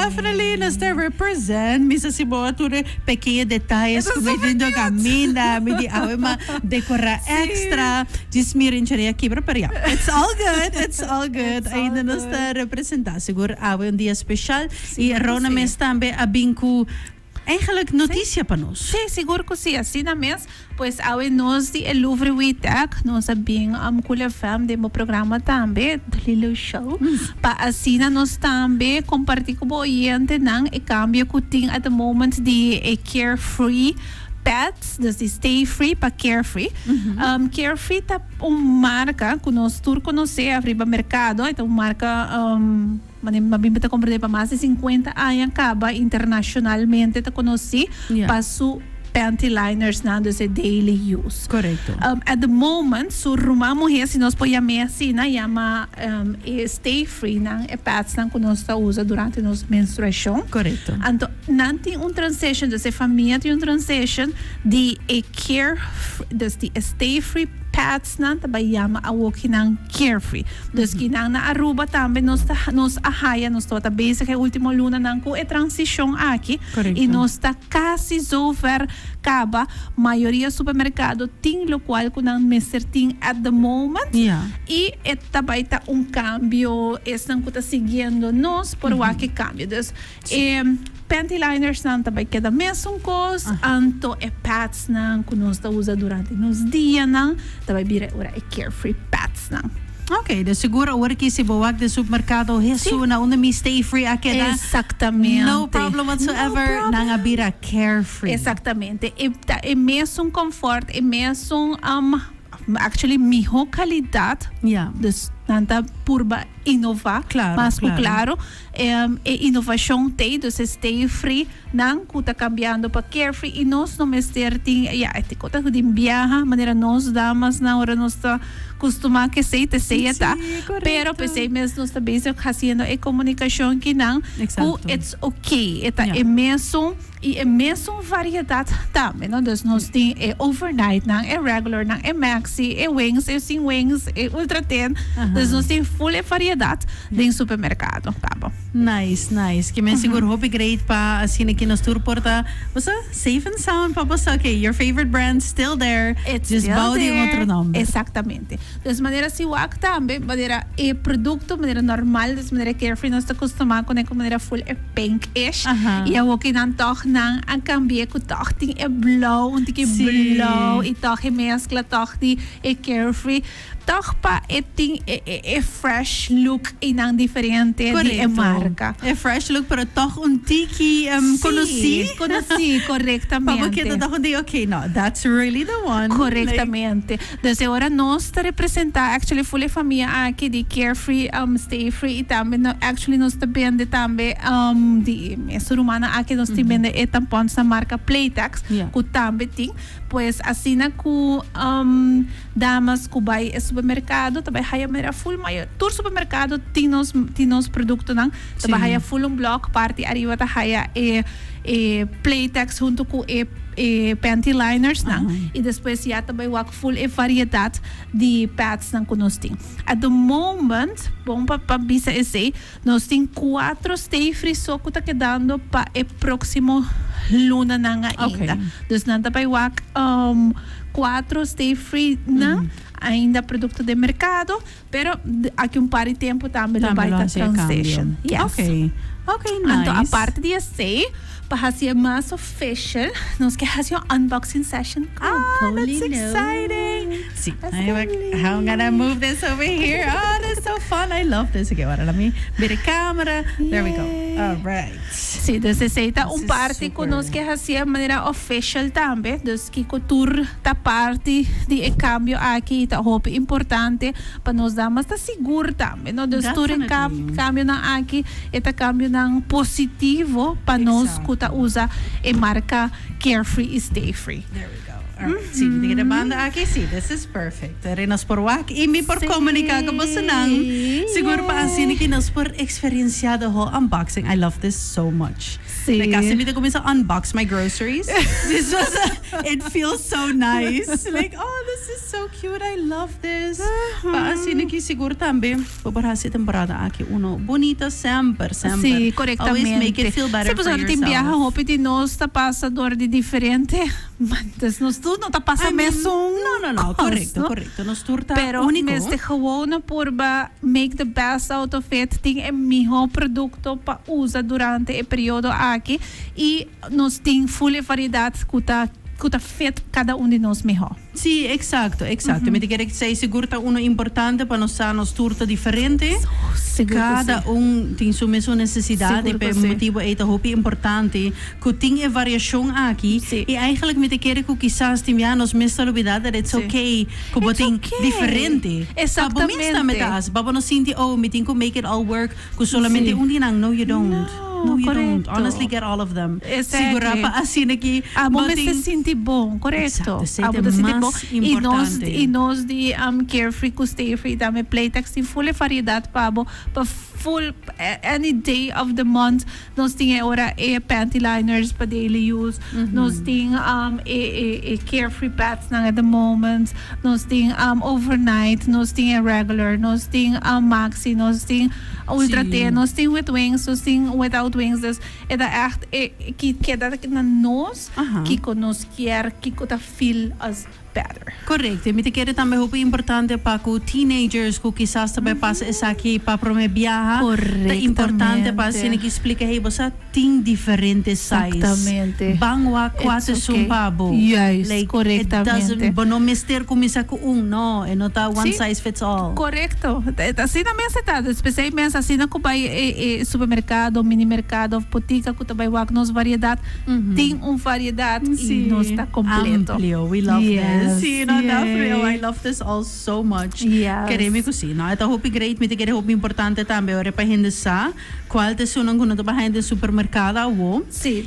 Definitely, nos ta represent. Mi sa si bo a tur pequeño detalles Esta cu mi super tin do cute. caminda, mi di awe ma decora extra. Djis mira in charea kibra, pero ya. It's all good, it's all good. It's all Ainda nos good. ta representa. Sigur awe un dia special. Y Sigur cu Rona si. mes tambe a bin cu eigenlijk noticia pa nos. Sí, sigur cu sí. Asina mes, pues awe nos di e Louvre Witek, nos a bin Cool FM den bo programa tambe, The Lilo Show, pa asina nos tambe comparti cu bo oyentenan e cambio cu tin at the moment di e Carefree Pads, dus di Stay Free pa Carefree. Carefree ta un marca cu nos tur conoce ariba mercado, e ta un marca. Mane m'a bin ta comprende pa mas di 50 aña caba internacionalmente ta conoci pa su panty liners nan, dus e daily use. Correcto. At the moment su ruman muher, si nos por yam'e asina, yama e stay free nan, e pads nan cu nos ta usa durante nos menstruacion. Correcto. Anto nan tin un transition, dus e famia tin un transition di e care, dus di e stay free pads nan ta bay yama awoki nan Carefree. Dus kinan na Aruba tambe nos ta nos a haya, nos tabata bezig e ultimo lunanan cu e transicion aki y nos ta casi zover caba. Mayoria supermercado tin locual cu nan mester tin at the moment y e ta bay ta un cambio, esnan cu ta siguiendo nos por wak e cambio. Dus e panty linersnan ta bay keda mesun cos, anto e padsnan cu nos ta usa durante nos dianan ta bay bira ora e Carefree padsnan. Ok, de seguro awor aki si bo wak den supermercado Hesu na unda mi Stay Free a keda. Exactamente. No problem whatsoever, No problem. Nan a bira Carefree. Exactamente. E ta e mesun comfort, e mesun actually miho calidad. Dus nan ta purba innova. Mas cu claro. E innovacion t'ey, dus e Stay Free nan cu ta cambiando pa Carefree y nos no mester tin, ya, e tin cos ta tin biaha manera nos damas nan ora nos ta custuma cu esey ta esey e ta. Pero p'esey mes nos ta bezig haciendo e comunicacion kinan cu it's okay, e ta e mesun. Y e mesun variedad tambe, no? Dus nos tin e overnight nan, e regular nan, e maxi, e wings, e sin wings, e ultra thin. Dus nos tin full e variedad den supermercado caba. Nice, nice. Ke men sigur hopi great pa asina ke nos tur por ta, bo sa, safe and sound pa bo sa, okay, your favorite brand still there, It's just still bou di un there. otro nomber. Exactamente. Dus manera si wak tambe, manera e producto, manera normal, dus manera Carefree nos ta costuma cune cu manera full e pink-ish. Y awor ki nan toch nan a cambia cu toch tin e blauw, un tiki blauw y toch e mezcla toch di e Carefree. Toch pa e tin e e e fresh look y nan diferente di e marca. E fresh look pero toch un tiki conoci. Si, conoci, correctamente. Pa bo keda toch un tiki, okay, no, that's really the one. Correctamente. Dus e ora nos ta representa actually full e famia aki di Carefree, Stay Free y tambe no actually nos ta bende tambe di e mes rumannan aki nos tin bende e tampons na marca Playtex cu tambe tin. Pues asina cu damas cu bay e supermercado ta bay haya manera full mayo tur supermercado tin nos tin nos productonan ta bay haya full un blok parti ariba ta haya e e Playtex hunto cu e e panty liners nan y despues ya ta bay wak full e variedad di pads nan cu nos tin. At the moment, bon pa pa bisa esey, nos tin cuatro stay free so cu ta kedando pa e proximo lunanan ainda. Dus nan ta bay wak cuatro stay free nan ainda producto den mercado, pero aki un par di tempo tambe lo bay ta transition. Yes. Okay. Okay, nice. Anto aparte di esey, pa haci e mas official, nos ke haci un unboxing session cu Ah, that's Paulino. exciting. Si, I'm gonna move this over here. Oh, that's so fun. I love this. Okay, ahora let me bira e camera. There we go. All right. Si, dus esey ta un This is parti cu super. nos ke haci e manera official tambe. Dus kico tur ta parti di e cambio aki y ta hopi importante pa nos damas ta sigur tambe, no? Dus tur e cambionan aki e ta cambionan positivo pa nos cu ta usa e marca Carefree y Stayfree. There we go. Alright. Si, mi ta banda aki. Si, this is perfect. Re nos por wak y mi por comunica cu bosonan. Sigur pa asina cu nos por experiencia the whole unboxing. I love this so much. Si. Like, casi mi ta cuminsa unbox my groceries. This was it feels so nice. Like, oh, this is so cute. I love this. Pa asina cu sigur tambe bo por haci temporada aki uno bunita semper, semper. Si, correctamente. Always make it feel better Si, for pasobra tin yourself. biaha hopi di nos ta pasa door di diferente mantes. Nos tur no ta pasa I mean, mesun no, cos, correcto, no? correcto. Nos tur ta Pero unico. mester gewoon purba make the best out of it. Tin e miho producto pa usa durante e periodo aki. Y nos tin full e variedad cu ta fit cada un di nos miho. Si, exacto. Mi ta kere esey sigur ta uno importante pa nos sa nos tur ta diferente. Sigur cu Cada si. un tin su mesun necesidad Sigur y cu si. motibo ey ta hopi importante cu tin e variacion aki y eigenlijk mi ta kere cu kisas tin ya nos mes ta lubida that it's okay cu bo It's tin okay. diferente. Pa bo mes tambe ta haci, pa bo no sinti, oh, mi tin cu make it all work cu solamente un di nan. No, you don't. No, No, you don't. corecto. Honestly, get all of them. Sigura pa asina cu Abo bo me tin se sinti bon, corecto. Exacto, esey Abo ta ta sinti bon. mas Y nos importante. Y nos di Carefree cu Stay Free tambe Playtex tin full variedad pa bo pa full any day of the month. Nos tin ora e panty liners pa daily use. Nos tin e Carefree pads nan at the moment. Nos tin overnight, nos tin e regular, nos tin maxi, nos tin ultra thin, nos tin with wings, nos tin without wings. Dus e ta echt e keda na nos kiko nos kier, kiko ta feel us better. Correcto. Y mi ta kere tambe hopi importante pa cu teenagers cu kisas tambe pasa esaki pa prome biaha. Ta importante pa asina cu explica, hey, bo tin diferente size. Ban wak cua It's ta esun okay. pa bo. Juist, Like, it correctamente. doesn't, bo no mester cuminsa cu un, no. E no ta one size fits all. Corecto. Asina mes ta. Especialmente asina cu bay e supermercado, mini mercado of botica cu ta bay wak nos variedad. Tin un variedad y nos ta completo. Amplio. We love this. Si, no, definitely. Oh, I love this all so much. Kere mi cu si. No, e ta hopi great. Mi ta kere hopi importante tambe. Ora pa hende sa cual ta esunnan cu no ta bay den supermercado awo.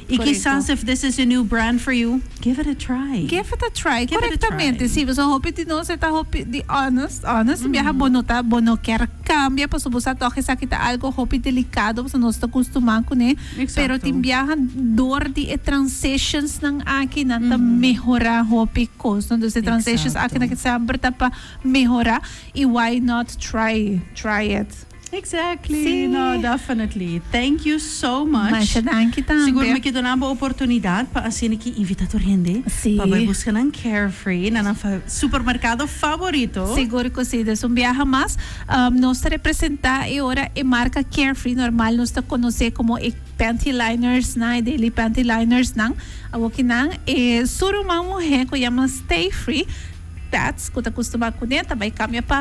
Y kisas if this is a new brand for you, give it a try. Give it a try. Give it a Correctamente. try. Si, so hopi di nos ta hopi di honest, honest. Biaha bo no ta, bo no kier cambia, paso bo sa toch esaki ta algo hopi delicado, paso nos ta acostuma cune. Pero tin biaha door di e transitions nan aki nan ta mehora hopi cos. No? Dus e transitions aki nan semper ta pa mehora y why not try it? Exactly. Si. No, definitely. Thank you so much. Masha danki tambe. Sigur mi kier duna bo oportunidad pa asina aki invita tur hende pa bay busca nan Carefree na nan supermercado favorito. Sigur cu si. Dus un biaha mas, nos ta representa e ora e marca Carefree. Normal nos ta conoce como e panty liners nan, e daily panty liners nan. Awoki nan e su ruman muhe cu yama Stay Free, that's cu ta acostuma cune, ta bay cambia pa